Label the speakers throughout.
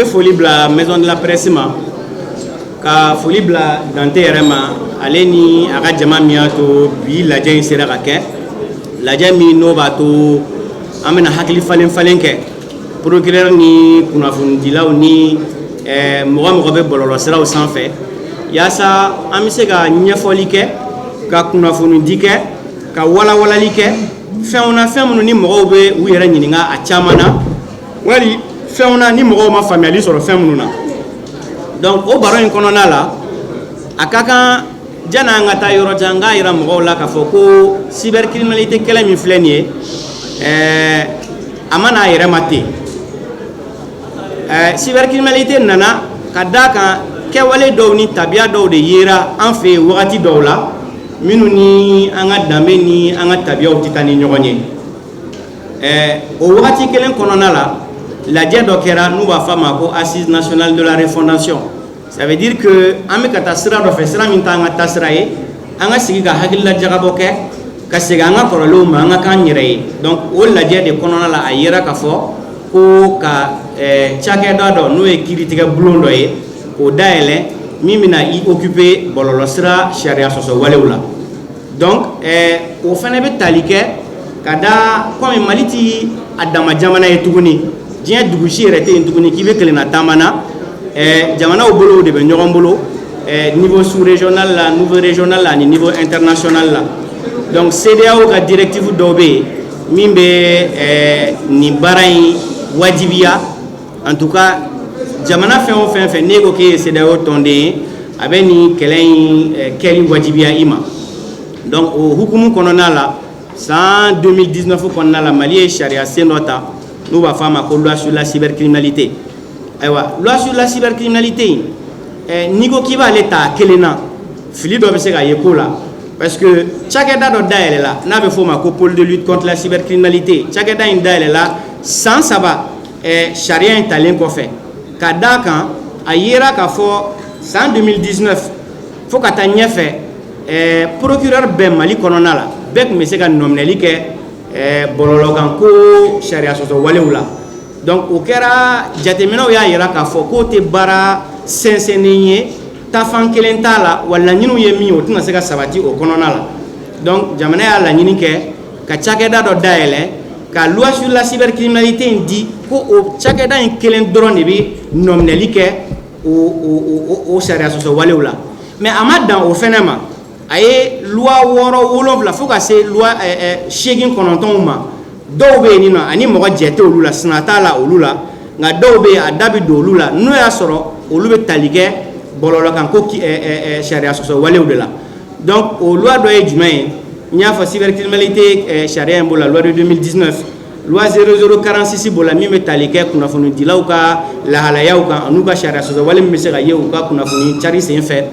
Speaker 1: N bɛ foli bila Maison de la Presse ma, ka foli bila Dante yɛrɛ ma, ale ni a ka jama min y'a to bi lajɛ in sera ka kɛ, lajɛ min n'o b'a to an bɛna hakili falen falen kɛ, procureur ni kunnafonidilaw ni mɔgɔ mɔgɔ bɛ bɔlɔlɔsiraw sanfɛ, yaasa an bɛ se ka ɲɛfɔli kɛ, ka kunnafonidi kɛ, ka walawalali kɛ fɛnw na, fɛn minnu ni mɔgɔw bɛ u yɛrɛ ɲininka a caman na, wali fɛnw na ni mɔgɔw ma faamuyali sɔrɔ fɛn minnu na. Donc o baro in kɔnɔna la, a ka kan janni an ka taa yɔrɔ jan, n k'a yira mɔgɔw la k'a fɔ ko cybercriminalité kɛlɛ min filɛ nin ye, a ma n'a yɛrɛ ma ten. Cybercriminalité nana ka d'a kan kɛwale dɔw ni tabiya dɔw de yera an fɛ yen wagati dɔw la, minnu ni an ka danbe ni an ka tabiyaw tɛ taa ni ɲɔgɔn ye. O wagati kelen kɔnɔna la, lajɛ dɔ kɛra n'u b'a fɔ a ma ko Assise nationale de la refondation. Ça veut dire que an bɛ ka taa sira dɔ fɛ, sira min t'an ka taasira ye. An ka sigi ka hakilila jagabɔ kɛ, ka segin an ka kɔrɔlenw ma, an ka k'an yɛrɛ ye. Donc o lajɛ de kɔnɔna la, a yera k'a fɔ ko ka cakɛda dɔ, n'o ye kiiritigɛ bulon dɔ ye, k'o dayɛlɛ min bɛna i occuper bɔlɔlɔsira sariya sɔsɔ walew la. Donc o fana bɛ tali kɛ ka da komi Mali ti a dama jamana ye tuguni, diɲɛ dugu si yɛrɛ tɛ yen tuguni k'i bɛ kelenna taama na. Jamanaw bolow de bɛ ɲɔgɔn bolo, niveau sous régional la, niveau régional la ani niveau international la. Donc CEDEAO ka directive dɔw bɛ yen min bɛ nin baara in wajibiya. En tout cas, jamana fɛn o fɛn fɛ n'e ko k'e ye CEDEAO tɔnden ye, a bɛ nin kɛlɛ in kɛli wajibiya i ma. Donc o hukumu kɔnɔna la, san 2019 kɔnɔna la, Mali ye sariya sen dɔ ta n'u b'a fɔ a ma ko loi sur la cybercriminalité. Ayiwa, loi sur la cybercriminalité in, n'i ko k'i b'ale ta a kelen na, fili dɔ bɛ se ka ye ko la, parce que cakɛda dɔ dayɛlɛla n'a bɛ f'o ma ko pôle de lutte contre la cybercriminalité. Cakɛda in dayɛlɛla san 3 sariya in talen kɔfɛ, ka d'a kan a yera k'a fɔ san 2019 fo ka taa ɲɛfɛ, procureur bɛɛ Mali kɔnɔna la, bɛɛ tun bɛ se ka nɔminɛli kɛ bɔlɔlɔ kan ko sariya sɔsɔ walew la. Donc o kɛra, jateminɛw y'a yira k'a fɔ k'o tɛ baara sɛnsɛnnen ye, taafan kelen t'a la, wa laɲiniw ye min ye, o tɛna se ka sabati o kɔnɔna la. Donc jamana y'a laɲini kɛ ka cakɛda dɔ dayɛlɛ, ka loi sur la cybercriminalité in di, ko o cakɛda in kelen dɔrɔn de bɛ nɔminɛli kɛ o sariya sɔsɔ walew la. Mais a ma dan o fɛnɛ ma, a ye loi wɔɔrɔ, wolonfila, fo ka se loi seegin, kɔnɔntɔnw ma. Dɔw bɛ yen nɔ, ani mɔgɔ jɛ tɛ olu la, sina t'a la olu la, nka dɔw bɛ yen, a da bɛ don olu la, n'o y'a sɔrɔ olu bɛ tali kɛ bɔlɔlɔ kan ko sariya sɔsɔ walew de la. Donc o loi dɔ ye jumɛn ye? N y'a fɔ, cybercriminalité sariya in b'o la, loi de 2019, loi 0046 b'o la, min bɛ tali kɛ kunnafonidilaw ka lahalayaw kan an'u ka sariya sɔsɔ wale min bɛ se ka ye u ka kunnafoni cari sen fɛ.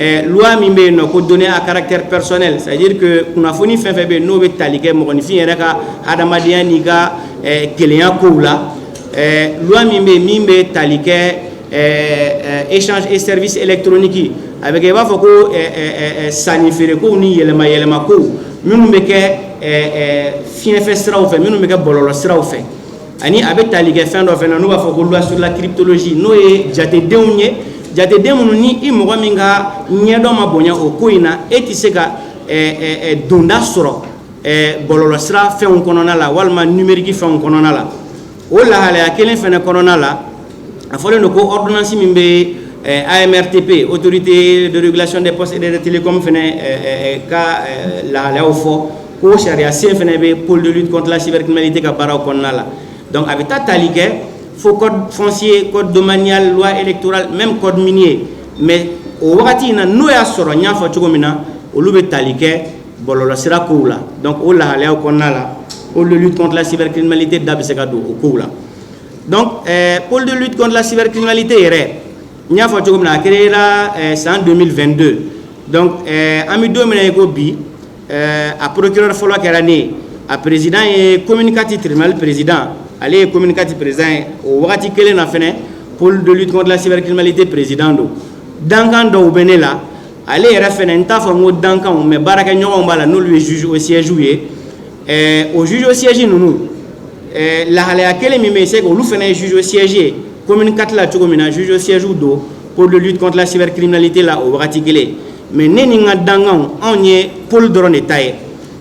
Speaker 1: Loi min bɛ yen nɔ ko données à caractère personnel, c'est à dire que kunnafoni fɛn fɛn bɛ yen n'o bɛ tali kɛ mɔgɔninfin yɛrɛ ka hadamadenya n'i ka kelenya kow la. Loi min bɛ yen min bɛ tali kɛ échange et service électronique, a bɛ kɛ i b'a fɔ ko sanni feerekow ni yɛlɛma yɛlɛma kow minnu bɛ kɛ fiɲɛfɛ siraw fɛ, minnu bɛ kɛ bɔlɔlɔ siraw fɛ. Ani a bɛ tali kɛ fɛn dɔ fɛnɛ n'u b'a fɔ ko loi sur la cryptologie, n'o ye jatedenw ye, jateden minnu ni i mɔgɔ min ka ɲɛdɔn ma bonya o ko in na, e tɛ se ka donda sɔrɔ bɔlɔlɔsira fɛnw kɔnɔna la walima numérique fɛnw kɔnɔna la. O lahalaya kelen fɛnɛ kɔnɔna la, a fɔlen don ko ordonnance min bɛ AMRTP, Autorité de régulation des postes et des télécoms fɛnɛ ka lahalayaw fɔ, ko sariya sen fɛnɛ bɛ pôle de lutte contre la cybercriminalité ka baaraw kɔnɔna la. Donc a bɛ taa tali kɛ fo code foncier, code domanial, loi électorale, même code minier. Mais o wagati in na, n'o y'a sɔrɔ n y'a fɔ cogo min na, olu bɛ tali kɛ bɔlɔlɔsira kow la. Donc o lahalayaw kɔnɔna la, pôle de lutte contre la cybercriminalité da bɛ se ka don o kow la. Donc pôle de lutte contre la cybercriminalité yɛrɛ, n y'a fɔ cogo min na, a créé la san 2022. Donc an bɛ don min na i ko bi, a procureur fɔlɔ kɛra ne ye, a président ye commune 4 tribunal président, ale ye commune 4 président ye. O wagati kelen na fɛnɛ, pôle de lutte contre la cybercriminalité président don. Dankan dɔw bɛ ne la, ale yɛrɛ fɛnɛ, n t'a fɔ n ko dankanw, mais baarakɛɲɔgɔnw b'a la, n'olu ye juge au siège ye. O juge au siège ninnu, lahalaya kelen min bɛ yen, c'est que olu fɛnɛ ye juge au siège ye. commune 4 la cogo min na, juge siège don pôle de lutte contre la cybercriminalité la o wagati kelen. Mais ne ni n ka danganw, anw ye pôle dɔrɔn de ta ye.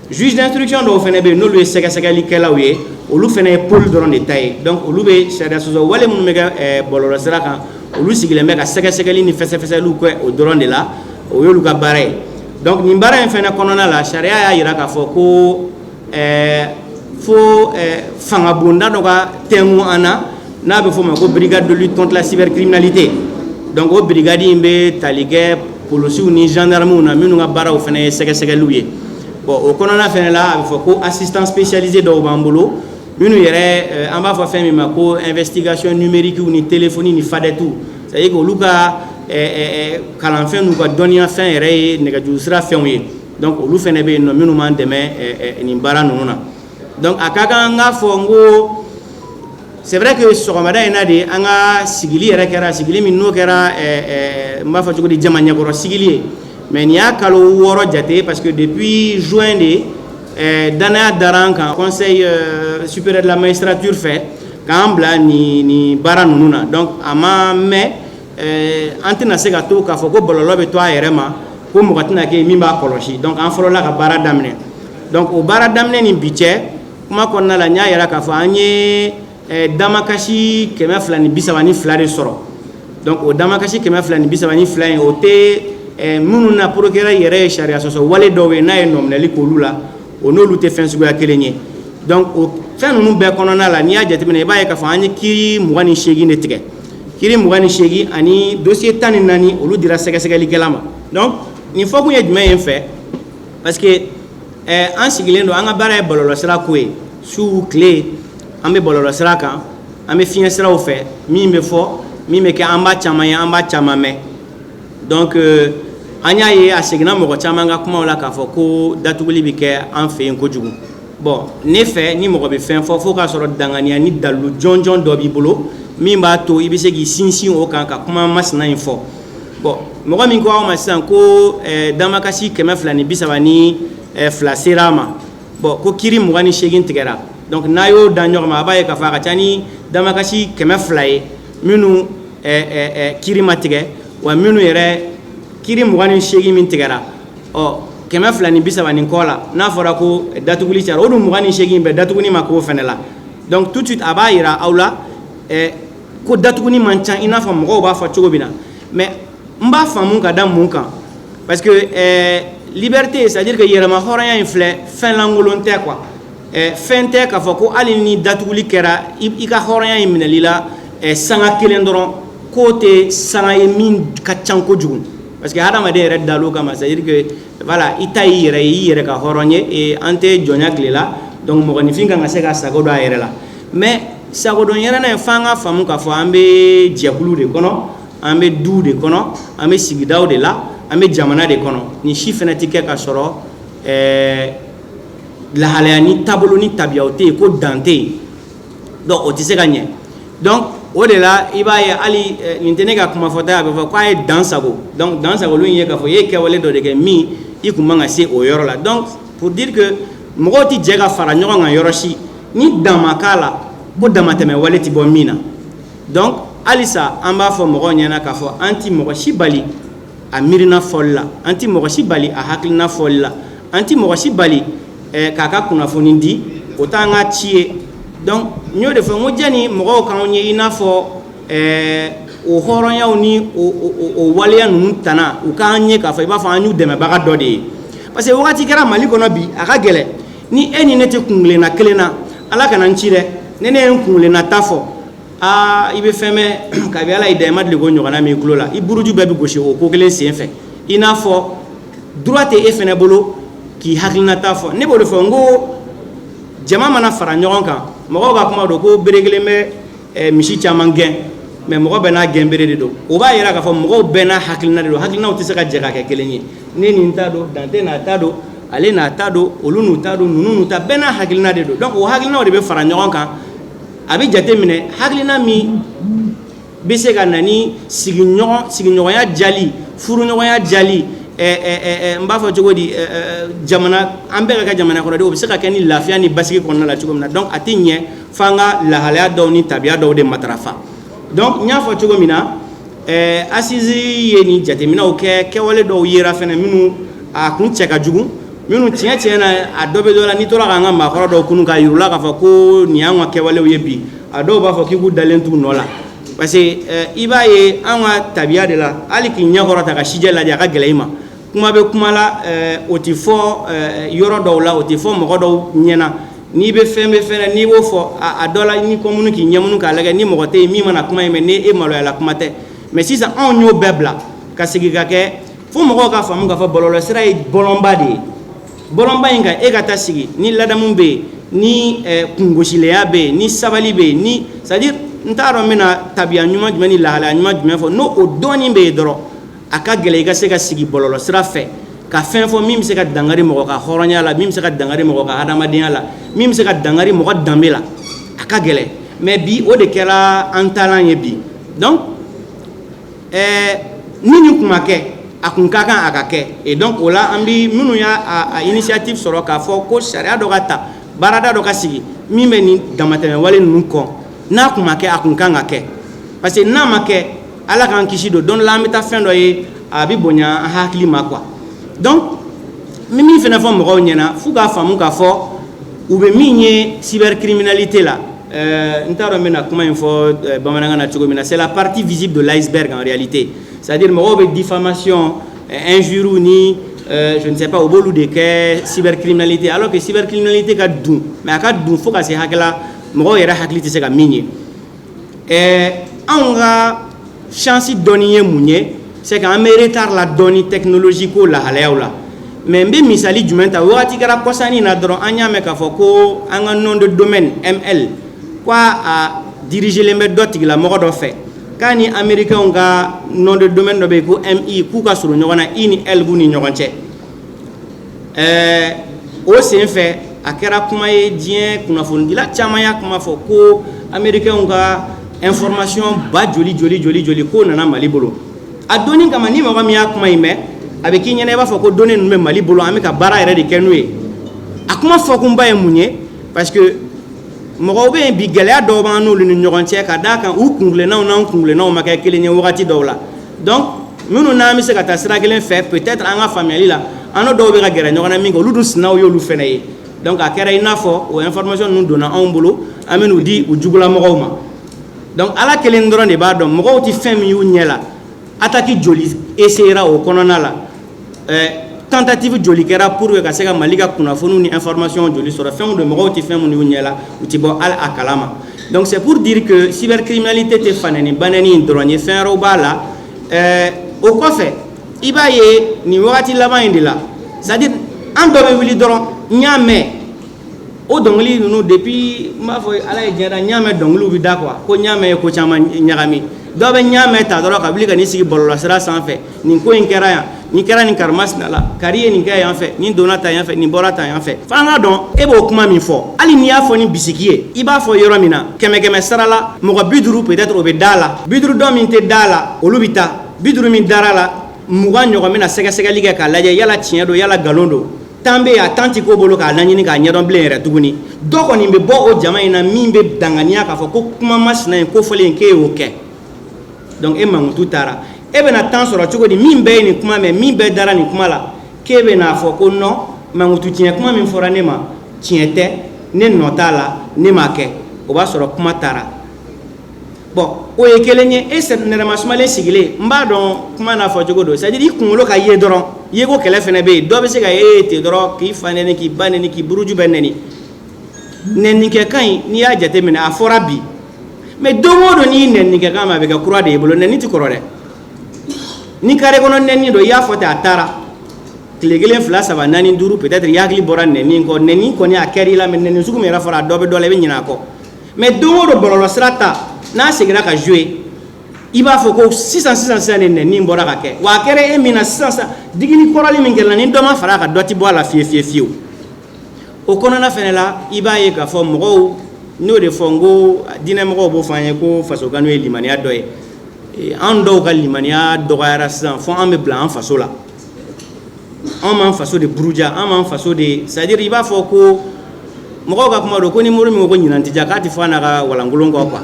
Speaker 1: Juge d'instruction dɔw fana bɛ yen, n'olu ye sɛgɛsɛgɛlikɛlaw ye, olu fana ye pôle dɔrɔn de ta ye. Donc olu bɛ sariya sɔsɔ wale minnu bɛ kɛ bɔlɔlɔsira kan, olu sigilen bɛ ka sɛgɛsɛgɛli ni fɛsɛfɛsɛliw kɛ o dɔrɔn de la. O y'olu ka baara ye. Donc nin baara in fana kɔnɔna la, sariya y'a jira k'a fɔ ko fo fanga bonda dɔ ka tɛnku an na, n'a bɛ f'o ma ko brigade de lutte contre la cybercriminalité. Donc o brigade in bɛ tali kɛ polisiw ni gendarmew na, minnu ka baaraw fana ye sɛgɛsɛgɛliw ye. Bon, o kɔnɔna fana la, a bɛ fɔ ko assistant spécialisé dɔw b'an bolo, minnu yɛrɛ an b'a fɔ fɛn min ma ko investigation numérique ni téléphonie ni fadɛtu, c'est à dire que olu ka kalanfɛn n'u ka dɔnniya fɛn yɛrɛ ye nɛgɛjuru sira fɛnw ye. Donc olu fana bɛ yen nɔ, minnu b'an dɛmɛ nin baara ninnu na. Donc a ka kan n k'a fɔ n ko c'est vrai que sɔgɔmada in na de, an ka sigili yɛrɛ kɛra sigili min, n'o kɛra, n b'a fɔ cogo di, jama ɲɛkɔrɔ sigili ye. Mais nin y'a kalo 6 jate, parce que depuis juin de danaya dara an kan Conseil supérieur de la magistrature fɛ k'an bila nin baara ninnu na. Donc a ma mɛn, an tɛna se ka to k'a fɔ ko bɔlɔlɔ bɛ to a yɛrɛ ma, ko mɔgɔ tɛna kɛ min b'a kɔlɔsi. Donc an fɔlɔla ka baara daminɛ. Donc o baara daminɛ ni bi cɛ, kuma kɔnɔna la, n y'a yira k'a fɔ an ye damakasi 232 de sɔrɔ. Donc o damakasi 232 in, o tɛ minnu na procureur yɛrɛ ye sariya sɔsɔ wale dɔw ye, n'a ye nɔminɛli k'olu la, o n'olu tɛ fɛn suguya kelen ye. Donc o fɛn ninnu bɛɛ kɔnɔna la, n'i y'a jateminɛ, i b'a ye k'a fɔ an ye kiiri 28 de tigɛ, kiiri 28 ani dossier 14, olu dira sɛgɛsɛgɛlikɛla ma. Donc nin fɔkun ye jumɛn ye n fɛ? Parce que an sigilen don, an ka baara ye bɔlɔlɔsira ko ye. Su tile, an bɛ bɔlɔlɔsira kan, an bɛ fiɲɛ siraw fɛ. Min bɛ fɔ, min bɛ kɛ, an b'a caman ye, an b'a caman mɛn. Donc an y'a ye, a seginna mɔgɔ caman ka kumaw la k'a fɔ ko datuguli bɛ kɛ an fɛ yen kojugu. Bon, ne fɛ, ni mɔgɔ bɛ fɛn fɔ, fo k'a sɔrɔ danganiya ni dalilu jɔnjɔn dɔ b'i bolo min b'a to i bɛ se k'i sinsin o kan ka kuma masina in fɔ. Bon, mɔgɔ min ko aw ma sisan ko damakasi 232 sera a ma, bon, ko kiiri 28 tigɛra, donc n'a y'o da ɲɔgɔn ma, a b'a ye k'a fɔ a ka ca ni damakasi 200 ye minnu kiiri ma tigɛ, wa minnu yɛrɛ kiiri 28 min tigɛra, ɔ 230 ni kɔ la, n'a fɔra ko datuguli cayara, o dun 28 bɛɛ datuguni ma k'o fɛnɛ la. Donc tout de suite, a b'a yira aw la ko datuguni man ca i n'a fɔ mɔgɔw b'a fɔ cogo min na. Mais n b'a faamu ka da mun kan? Parce que liberté, c'est à dire que yɛrɛma hɔrɔnya in filɛ, fɛn lankolon tɛ quoi. Fɛn tɛ k'a fɔ ko hali ni datuguli kɛra i ka hɔrɔnya in minɛli la sanga kelen dɔrɔn, k'o tɛ sanga ye min ka ca kojugu, parce que hadamaden yɛrɛ dal'o kama. C'est à dire que voilà, i ta y'i yɛrɛ ye, i yɛrɛ ka hɔrɔn ye, an tɛ jɔnya tile la. Donc mɔgɔninfin kan ka se ka sago don a yɛrɛ la. Mais sagodɔn yɛrɛ n'a ye, f'an ka faamu k'a fɔ an bɛ jɛkulu de kɔnɔ, an bɛ duw de kɔnɔ, an bɛ sigidaw de la, an bɛ jamana de kɔnɔ. Nin si fɛnɛ tɛ kɛ ka sɔrɔ lahalaya ni taabolo ni tabiyaw tɛ yen, ko dan tɛ yen. Donc o tɛ se ka ɲɛ. Donc o de la, i b'a ye, hali nin tɛ ne ka kuma fɔta ye, a bɛ fɔ k'a ye dan sago. Donc dan sagolu in ye k'a fɔ i ye kɛwale dɔ de kɛ min i kun man ka se o yɔrɔ la. Donc pour dire que mɔgɔw tɛ jɛ ka fara ɲɔgɔn kan yɔrɔ si ni dan ma k'a la, ko damatɛmɛ wale tɛ bɔ min na. Donc halisa an b'a fɔ mɔgɔw ɲɛna k'a fɔ an ti mɔgɔ si bali a miirina fɔli la, an ti mɔgɔ si bali a hakilina fɔli la, an ti mɔgɔ si bali k'a ka kunnafoni di, o t'an ka ci ye. Donc n y'o de fɔ n ko jani mɔgɔw k'anw ye i n'a fɔ o hɔrɔnyaw ni o waleya ninnu tana, u k'an ye k'a fɔ i b'a fɔ an y'u dɛmɛbaga dɔ de ye. Parce que wagati kɛra Mali kɔnɔ bi, a ka gɛlɛn ni e ni ne tɛ kunkilenna kelen na. Ala kana n ci dɛ, ni ne ye n kunkilenna ta fɔ, aa, i bɛ fɛn mɛn kabi Ala y'i da, i ma deli k'o ɲɔgɔnna min tulo la. I buruju bɛɛ bɛ gosi o ko kelen sen fɛ, i n'a fɔ droit tɛ e fɛnɛ bolo k'i hakilinata fɔ. Ne b'o de fɔ n ko jama mana fara ɲɔgɔn kan, mɔgɔw ka kuma don ko bere kelen bɛ misi caman gɛn, mais mɔgɔ bɛɛ n'a gɛn bere de don. O b'a yira k'a fɔ mɔgɔw bɛɛ n'a hakilina de don. Hakilinaw tɛ se ka jɛ ka kɛ kelen ye. Ne ni n ta don, Dante n'a ta don, ale n'a ta don, olu n'u ta don, ninnu n'u ta, bɛɛ n'a hakilina de don. Donc o hakilinaw de bɛ fara ɲɔgɔn kan. A bɛ jate minɛ hakilina min bɛ se ka na ni sigiɲɔgɔnya jali, furuɲɔgɔnya jali, n b'a fɔ cogo di, jamana, an bɛɛ ka kɛ jamana kɔnɔdenw, o bɛ se ka kɛ ni lafiya ni basigi kɔnɔna la cogo min na. Donc a tɛ ɲɛ f'an ka lahalaya dɔw ni tabiya dɔw de matarafa. Donc n y'a fɔ cogo min na, assise ye nin jateminɛw kɛ, kɛwale dɔw yera fɛnɛ minnu a kun cɛ ka jugu, minnu tiɲɛ tiɲɛ na, a dɔ bɛ dɔ la. N'i tora k'an ka maakɔrɔ dɔw kunu k'a yir'u la k'a fɔ ko nin y'an ka kɛwalew ye bi, a dɔw b'a fɔ k'i k'u dalen t'u nɔ la, parce que i b'a ye an ka tabiya de la, hali k'i ɲɛ kɔrɔta ka sijɛ lajɛ, a ka gɛlɛn i ma. Kuma bɛ kuma la, o tɛ fɔ yɔrɔ dɔw la, o tɛ fɔ mɔgɔ dɔw ɲɛna. N'i bɛ fɛn bɛ fɛn na, n'i b'o fɔ a dɔ la, ni kɔmunu k'i ɲɛmunu k'a lajɛ ni mɔgɔ tɛ yen min mana kuma in mɛn, ni e maloyala, kuma tɛ. Mais sisan anw y'o bɛɛ bila ka segin ka kɛ fo mɔgɔw ka faamu k'a fɔ bɔlɔlɔsira ye bɔlɔnba de ye. Bɔlɔnba in kan, e ka taa sigi ni ladamu bɛ yen, ni kungosilenya bɛ yen, ni sabali bɛ yen, ni c'est à dire n t'a dɔn n bɛna tabiya ɲuman jumɛn ni lahalaya ɲuman jumɛn fɔ, n'o o dɔɔnin bɛ yen dɔrɔn, a ka gɛlɛn i ka se ka sigi bɔlɔlɔsira fɛ ka fɛn fɔ min bɛ se ka dangari mɔgɔ ka hɔrɔnya la, min bɛ se ka dangari mɔgɔ ka hadamadenya la, min bɛ se ka dangari mɔgɔ danbe la. A ka gɛlɛn. Mais bi, o de kɛra an taalan ye bi. Donc ni nin kun ma kɛ, a kun ka kan a ka kɛ. Et donc o la, an bi minnu y'a a initiative sɔrɔ k'a fɔ ko sariya dɔ ka ta, baarada dɔ ka sigi min bɛ nin damatɛmɛ wale ninnu kɔn, n'a kun ma kɛ, a kun kan ka kɛ, parce que n'a ma kɛ, Ala k'an kisi don don dɔ la, an bɛ taa fɛn dɔ ye, a bɛ bonya an hakili ma, quoi. Donc n bɛ min fana fɔ mɔgɔw ɲɛna f'u k'a faamu k'a fɔ u bɛ min ye cybercriminalité la, n t'a dɔn n bɛna kuma in fɔ bamanankan na cogo min na, c'est la partie visible de l'iceberg en réalité. C'est à dire mɔgɔw bɛ diffamation, injure ni je ne sais pas, u b'olu de kɛ cybercriminalité, alors que cybercriminalité ka dun, mais a ka dun fo ka se hakɛ la mɔgɔw yɛrɛ hakili tɛ se ka min ye. Anw ka chance dɔɔni ye mun ye? C'est que an bɛ retard la dɔɔni technologie ko lahalayaw la. Mais n bɛ misali jumɛn ta? Wagati kɛra kɔsannin na dɔrɔn, an y'a mɛn k'a fɔ ko an ka nom de domaine ML, ko a dirigelen bɛ dɔ tigilamɔgɔ dɔ fɛ, k'a ni américains ka nom de domaine dɔ bɛ yen ko MI, k'u ka surun ɲɔgɔn na, I ni L b'u ni ɲɔgɔn cɛ. O sen fɛ, a kɛra kuma ye, diɲɛ kunnafonidila caman y'a kuma fɔ ko américains ka information ba joli joli joli joli k'o nana Mali bolo. A donni kama, ni mɔgɔ min y'a kuma in mɛn, a bɛ k'i ɲɛna i b'a fɔ ko données ninnu bɛ Mali bolo, an bɛ ka baara yɛrɛ de kɛ n'u ye. A kuma fɔkunba ye mun ye? Parce que mɔgɔw bɛ yen bi, gɛlɛya dɔw b'an n'olu ni ɲɔgɔn cɛ, ka d'a kan u kunkilennaw n'an kunkilennaw ma kɛ kelen ye wagati dɔw la. Donc minnu n'an bɛ se ka taa sira kelen fɛ, peut-être an ka faamuyali la, an n'o dɔw bɛ ka gɛrɛ ɲɔgɔn na min kɛ, olu dun sinaw y'olu fɛnɛ ye. Donc a kɛra i n'a fɔ o information ninnu donna anw bolo, an bɛ n'u di u jugulamɔgɔw ma. Donc Ala kelen dɔrɔn de b'a dɔn mɔgɔw tɛ fɛn min y'u ɲɛ la, attaque joli essayera o kɔnɔna la, tentative joli kɛra pour que ka se ka Mali ka kunnafoniw ni information joli sɔrɔ. Fɛnw don, mɔgɔw tɛ fɛn minnu y'u ɲɛ la, u tɛ bɔ hali a kalama. Donc c'est pour dire que cybercriminalité tɛ fanɛni banɛni in dɔrɔn ye, fɛn wɛrɛw b'a la. O kɔfɛ, i b'a ye nin wagati laban in de la, c'est à dire an dɔ bɛ wuli dɔrɔn, n y'a mɛn o dɔnkili ninnu depuis, n b'a fɔ Ala ye diɲɛ da, n y'a mɛn dɔnkiliw bɛ da, quoi, ko n y'a mɛn ye ko caman ɲagami. Dɔ bɛ n y'a mɛn ta dɔrɔn ka wuli ka n'i sigi bɔlɔlɔsira sanfɛ: nin ko in kɛra yan, nin kɛra nin karimasina la, kari ye nin kɛ yan fɛ, nin donna ta yan fɛ, nin bɔra ta yan fɛ. F'an ka dɔn e b'o kuma min fɔ, hali n'i y'a fɔ ni bisiki ye, i b'a fɔ yɔrɔ min na, kɛmɛ kɛmɛ sara la, mɔgɔ 50 peut-être o bɛ da la, 50 dɔ min tɛ da la, olu bɛ taa 50 min dara la, 20 ɲɔgɔn bɛna sɛgɛsɛgɛli kɛ k'a lajɛ yala tiɲɛ don, yala nkalon don. Tan bɛ yen, a tan ti k'o bolo k'a laɲini k'a ɲɛdɔn bilen yɛrɛ tuguni. Dɔ kɔni bɛ bɔ o jama in na min bɛ danganiya k'a fɔ ko kuma masina in ko fɔlen k'e y'o kɛ. Donc e mankutu taara, e bɛna temps sɔrɔ cogo di, min bɛɛ ye nin kuma mɛn, min bɛɛ dara nin kuma la, k'e bɛna fɔ ko non, mankutu tiɲɛ kuma min fɔra ne ma, tiɲɛ tɛ, ne nɔ t'a la, ne m'a kɛ? O b'a sɔrɔ kuma taara. Bon, o ye kelen ye. E nɛrɛma sumalen sigilen, n b'a dɔn kuma n'a fɔ cogo don, c'est à dire i kunkolo ka ye dɔrɔn, yeko kɛlɛ fɛnɛ bɛ yen. Dɔ bɛ se ka e ye ten dɔrɔn k'i fa nɛni, k'i ba nɛni, k'i buruju bɛɛ nɛni. Nɛnikɛ kan in, n'i y'a jateminɛ, a fɔra bi, mais don o don n'i nɛnikɛ kan ma, a bɛ kɛ kura de y'i bolo. Nɛni ti kɔrɔ dɛ. Ni carré kɔnɔ nɛni don, i y'a fɔ ten, a taara tile kelen, fila, saba, naani, duuru, peut-être i hakili bɔra nɛni kɔ. Nɛni kɔni a kɛr'i la, mais nɛni sugu min yɛrɛ fɔra, a dɔ bɛ dɔ la, i bɛ ɲinɛ a kɔ. Mais don o don bɔlɔlɔ sira ta n'a seginna ka jouer, i b'a fɔ ko sisan sisan sisan de nɛni bɔra ka kɛ. Wa a kɛra e min na sisan sisan, digini kɔrɔli min kɛra, ni dɔ ma fara a kan, dɔ ti bɔ a la fiye fiye fiyewu. O kɔnɔna fɛnɛ la, i b'a ye k'a fɔ mɔgɔw, n'o de fɔ n ko diinɛmɔgɔw b'o fɔ an ye ko faso kanu ye limaniya dɔ ye. An dɔw ka limaniya dɔgɔyara sisan fo an bɛ bila an faso la. An m'an faso de buruja, an m'an faso de, c'est à dire i b'a fɔ ko Mɔgɔw ka kuma don ko ni mori min ko ɲinan tɛ diya, k'a tɛ fɔ a n'a ka walankolon kɔ quoi.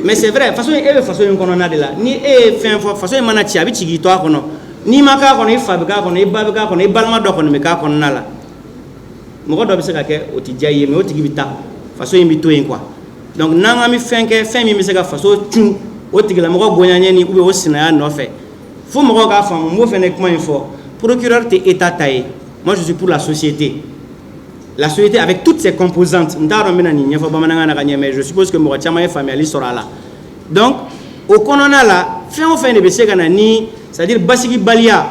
Speaker 1: Mais c'est vrai, faso in, e bɛ faso in kɔnɔna de la. Ni e ye fɛn fɔ, faso in mana ci, a bɛ ci k'i to a kɔnɔ. N'i ma k'a kɔnɔ, i fa bɛ k'a kɔnɔ, i ba bɛ k'a kɔnɔ, i balima dɔ kɔni bɛ k'a kɔnɔna la. Mɔgɔ dɔ bɛ se ka kɛ, o tɛ diya i ye, mais o tigi bɛ taa, faso in bɛ to yen quoi. Donc n'an k'an bɛ fɛn kɛ, fɛn min bɛ se ka faso cun o tigilamɔgɔ goɲaɲɛ ni ou bien o sinaya nɔfɛ, fo mɔgɔw k'a faamu. N b'o fɛnɛ kuma in fɔ, procureur tɛ État ta ye. Moi, je suis pour la société, la société avec toutes ses composantes. N t'a dɔn n bɛna nin ɲɛfɔ bamanankan na ka ɲɛ, mais je suppose que mɔgɔ caman ye faamuyali sɔrɔ a la. Donc o kɔnɔna la, fɛn o fɛn de bɛ se ka na ni, c'est à dire, basigibaliya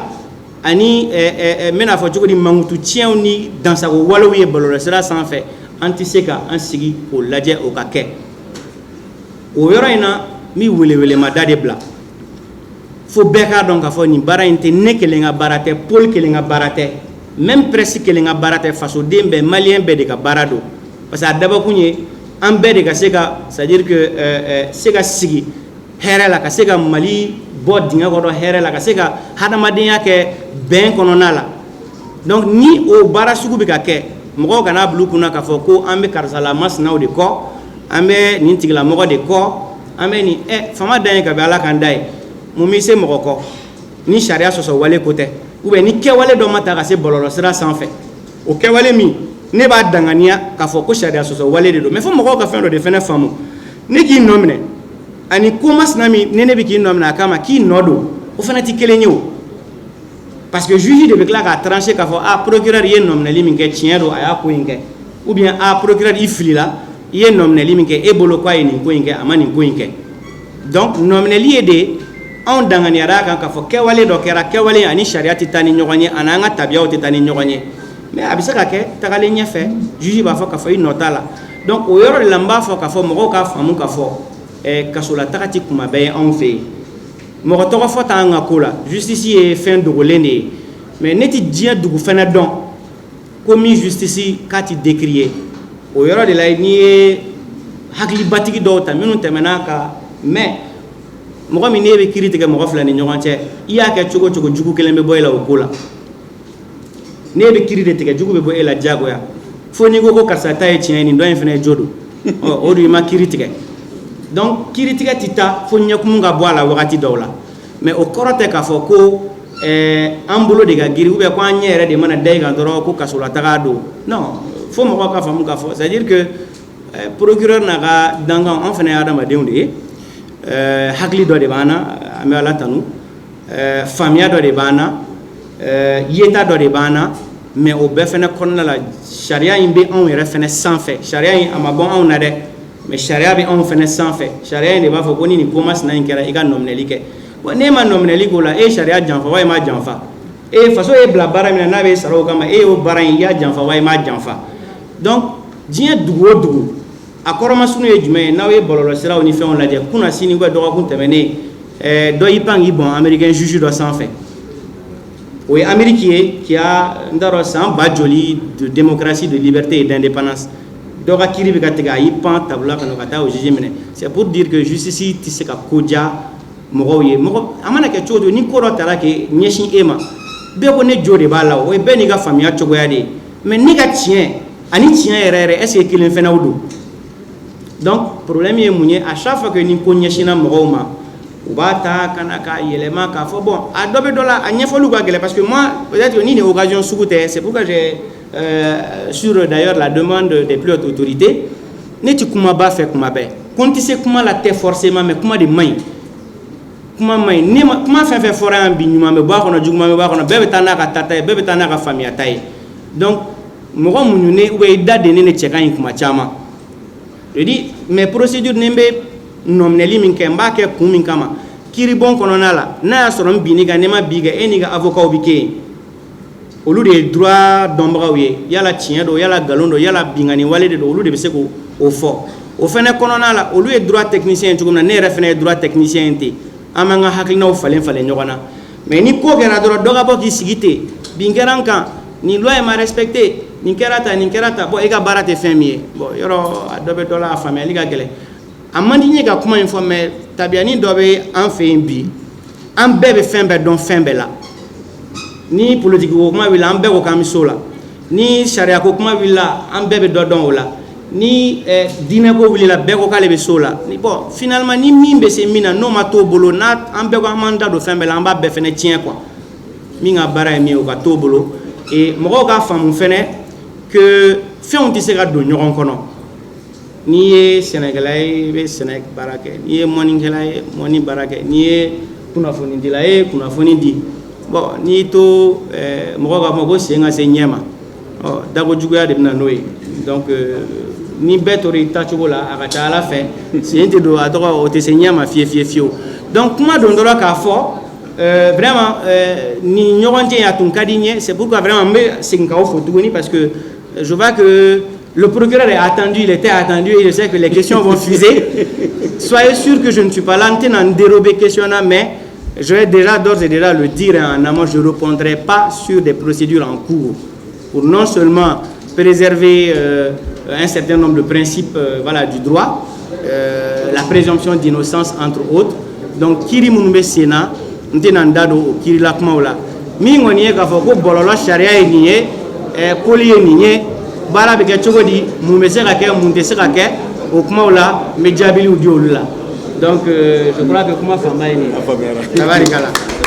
Speaker 1: ani n bɛna fɔ cogo di, mankutu tiɲɛw ni dansago walew ye bɔlɔlɔsira sanfɛ, an tɛ se ka an sigi k'o lajɛ o ka kɛ. O yɔrɔ in na, n bɛ welewelemada de bila fo bɛɛ k'a dɔn k'a fɔ nin baara in tɛ ne kelen ka baara tɛ, pôle kelen ka baara tɛ, même presse kelen ka baara tɛ. Fasoden bɛɛ, malien bɛɛ de ka baara don, parce que a dabɔkun ye an bɛɛ de ka se ka, c'est à dire que se ka sigi hɛrɛ la, ka se ka Mali bɔ dingɛ kɔnɔ hɛrɛ la, ka se ka hadamadenya kɛ bɛn kɔnɔna la. Donc ni o baara sugu bɛ ka kɛ, mɔgɔw kana bila u kunna k'a fɔ ko an bɛ karisa la masinaw de kɔ, an bɛ nin tigilamɔgɔ de kɔ, an bɛ nin faama dan ye ka bɛn Ala k'an da ye. Mun b'i se mɔgɔ kɔ ni sariya sɔsɔ wale ko tɛ, ou bien ni kɛwale dɔ ma ta ka se bɔlɔlɔsira sanfɛ, o kɛwale min ne b'a danganiya k'a fɔ ko sariya sɔsɔ wale de don? Mais fo mɔgɔw ka fɛn dɔ de fɛnɛ faamu: ne k'i nɔ minɛ ani ko masina min ne bɛ k'i nɔ minɛ a kama k'i nɔ don, o fana tɛ kelen ye o, parce que juge de bɛ tila k'a trancher k'a fɔ: a procureur ye nɔminɛli min kɛ, tiɲɛ don, a y'a ko in kɛ, ou bien a procureur, i filila, i ye nɔminɛli min kɛ, e bolo k'a ye nin ko in kɛ, a ma nin ko in kɛ. Donc nɔminɛli ye de anw danganiyara a kan k'a fɔ kɛwale dɔ kɛra, kɛwale ani sariya tɛ taa ni ɲɔgɔn ye, ani an ka tabiyaw tɛ taa ni ɲɔgɔn ye. Mais a bɛ se ka kɛ tagalen ɲɛfɛ, juge b'a fɔ k'a fɔ i nɔ t'a la. Donc o yɔrɔ de la, n b'a fɔ k'a fɔ mɔgɔw k'a faamu k'a fɔ kasolataga tɛ kuma bɛɛ ye anw fɛ yen. Mɔgɔ tɔgɔ fɔ t'an ka ko la, justice ye fɛn dogolen de ye. Mais ne tɛ diɲɛ dugu fɛnɛ dɔn ko min justice k'a ti décrier. O yɔrɔ de la, n'i ye hakilibatigi dɔw ta minnu tɛmɛna ka mɛn, mɔgɔ min n'e bɛ kiiri tigɛ mɔgɔ fila ni ɲɔgɔn cɛ, i y'a kɛ cogo cogo, jugu kelen bɛ bɔ e la o ko la. N'e bɛ kiiri de tigɛ, jugu bɛ bɔ e la diyagoya, fo n'i ko ko karisa ta ye tiɲɛ ye, nin dɔ in fana ye jo don. Ɔ o dun, i ma kiiri tigɛ. Donc kiiri tigɛ tɛ taa fo ɲɛkumu ka bɔ a la wagati dɔw la. Mais o kɔrɔ tɛ k'a fɔ ko an bolo de ka girin, ou bien ko an ɲɛ yɛrɛ de mana da i kan dɔrɔn ko kasolataga don. Non, fo mɔgɔw ka faamu k'a fɔ, c'est à dire que procureur n'a ka dankan, an fana ye adamadenw de ye, hakili dɔ de b'an na, an bɛ Ala tanu, faamuya dɔ de b'an na, yeta dɔ de b'an na. Mais o bɛɛ fana kɔnɔna la, sariya in bɛ anw yɛrɛ fana sanfɛ. Sariya in, a ma bɔ anw na dɛ, mais sariya bɛ anw fana sanfɛ. Sariya in de b'a fɔ ko ni nin ko masina in kɛra, i ka nɔminɛli kɛ. Bon, n'e ma nɔminɛli k'o la, e ye sariya janfa wa i ma janfa? E faso ye bila baara min na, n'a bɛ sara o kama, e y'o baara in, i y'a janfa wa i ma janfa? Donc diɲɛ dugu o dugu, a kɔrɔmasunu ye jumɛn ye? N'aw ye bɔlɔlɔsiraw ni fɛnw lajɛ, kunna sini ou dɔgɔkun tɛmɛnen, dɔ y'i pan k'i bɔn américain juge dɔ sanfɛ. O ye Amérique ye qui a, n t'a dɔn, san ba joli de démocratie, de liberté et d'indépendance, dɔ ka kiiri bɛ ka tigɛ, a y'i pan tabula kɔnɔ ka taa o juge minɛ. C'est pour dire que justice tɛ se ka ko diya mɔgɔw ye. Mɔgɔ a mana kɛ cogo o cogo, ni ko dɔ taara k'e ɲɛsin e ma, bɛɛ ko ne jo de b'a la, o ye bɛɛ n'i ka faamuya cogoya de ye. Mais ne ka tiɲɛ ani tiɲɛ yɛrɛ yɛrɛ, est ce que kelen fɛnɛw don? Donc problème ye mun ye? À chaque fois que ni ko ɲɛsinna mɔgɔw ma, u b'a ta ka na k'a yɛlɛma k'a fɔ bon, a dɔ bɛ dɔ la, a ɲɛfɔliw ka gɛlɛn, parce que moi, peut-être que ni nin occasion sugu tɛ. C'est pourquoi j'ai sur d'ailleurs la demande des plus hautes autorités, ne ti kumaba fɛ kuma bɛɛ, ko n tɛ se kuma la tɛ forcément, mais kuma de man ɲi, kuma man ɲi. Ne ma kuma fɛn fɛn fɔra yan bi, ɲuman bɛ bɔ a kɔnɔ, juguman bɛ bɔ a kɔnɔ, bɛɛ bɛ taa n'a ka tata ye, bɛɛ bɛ taa n'a ka faamuyata ye. Donc mɔgɔ muɲunen ou bien i da dennen de cɛ ka ɲi kuma caman. Je dis, mais procédure, ni n bɛ nɔminɛli min kɛ, n b'a kɛ kun min kama kiiribon kɔnɔna la, n'a y'a sɔrɔ n binn'i kan, ne ma bin kɛ, e n'i ka avocat bɛ kɛ yen, olu de ye droit dɔnbagaw ye, yala tiɲɛ don, yala nkalon don, yala binkani wale de don, olu de bɛ se k'o fɔ. O fɛnɛ kɔnɔna la, olu ye droit technicien ye cogo min na, ne yɛrɛ fɛnɛ ye droit technicien ye ten, an b'an ka hakilinaw falen falen ɲɔgɔn na. Mais ni ko kɛra dɔrɔn, dɔ ka bɔ k'i sigi ten, bin kɛra n kan, nin loi in ma respecté, nin kɛra tan, nin kɛra tan, bon, e ka baara tɛ fɛn min ye. Bon, yɔrɔ a dɔ bɛ dɔ la, a faamuyali ka gɛlɛn. A man di n ye ka kuma in fɔ, mais tabiyani dɔ bɛ an fɛ yen bi, an bɛɛ bɛ fɛn bɛɛ dɔn fɛn bɛɛ la. Ni politiki ko kuma wulila, an bɛɛ ko k'an bɛ so la. Ni sariya ko kuma wulila, an bɛɛ bɛ dɔ dɔn o la. Ni diinɛ ko wulila, bɛɛ ko k'ale bɛ so la. Ni bon, finalement, ni min bɛ se min na, n'o ma t'o bolo, n'a an bɛɛ ko an b'an da don fɛn bɛɛ la, an b'a bɛɛ fɛnɛ tiɲɛ quoi. Min ka baara ye min ye, o ka t'o bolo. Et mɔgɔw k'a faamu fɛnɛ que fɛnw tɛ se ka don ɲɔgɔn kɔnɔ. N'i ye sɛnɛkɛla ye, i bɛ sɛnɛ baara kɛ. N'i ye mɔnikɛla ye, mɔni baara kɛ. N'i ye kunnafonidila ye, kunnafoni di. Bon, n'i to mɔgɔw k'a fɔ ko sen ka se ɲɛ ma, ɔ dako juguya de bɛ na n'o ye. Donc ni bɛɛ tora i tacogo la, a ka ca Ala fɛ, sen tɛ don a tɔgɔ, o tɛ se ɲɛ ma fiye fiye fiyewu. Donc kuma don dɔrɔn k'a fɔ vraiment nin ɲɔgɔn cɛ a tun ka di n ye. C'est pourquoi vraiment n bɛ segin k'aw fo tuguni, parce que je vois que le procureur est attendu, il était attendu et je sais que les questions vont fuser. Soyez sûr que je ne suis pas là, n tɛna n dérober question na, mais je vais déjà d'ores et déjà le dire en amont, je ne répondrai pas sur des procédures en cours, pour non seulement préserver un certain nombre de principes voilà, du droit, la présomption d'innocence entre autres. Donc kiri minnu bɛ sen na, n tɛna n da don o kiiri la kumaw la. Min kɔni ye k'a fɔ ko bɔlɔlɔ sariya ye nin ye, koli ye nin ye, baara bɛ kɛ cogo di, mun bɛ se ka kɛ, mun tɛ se ka kɛ, o kumaw la, n bɛ jaabiliw di olu la. Donc je crois que kuma fanba ye nin ye.
Speaker 2: A faamuyara.
Speaker 1: Tabarikala.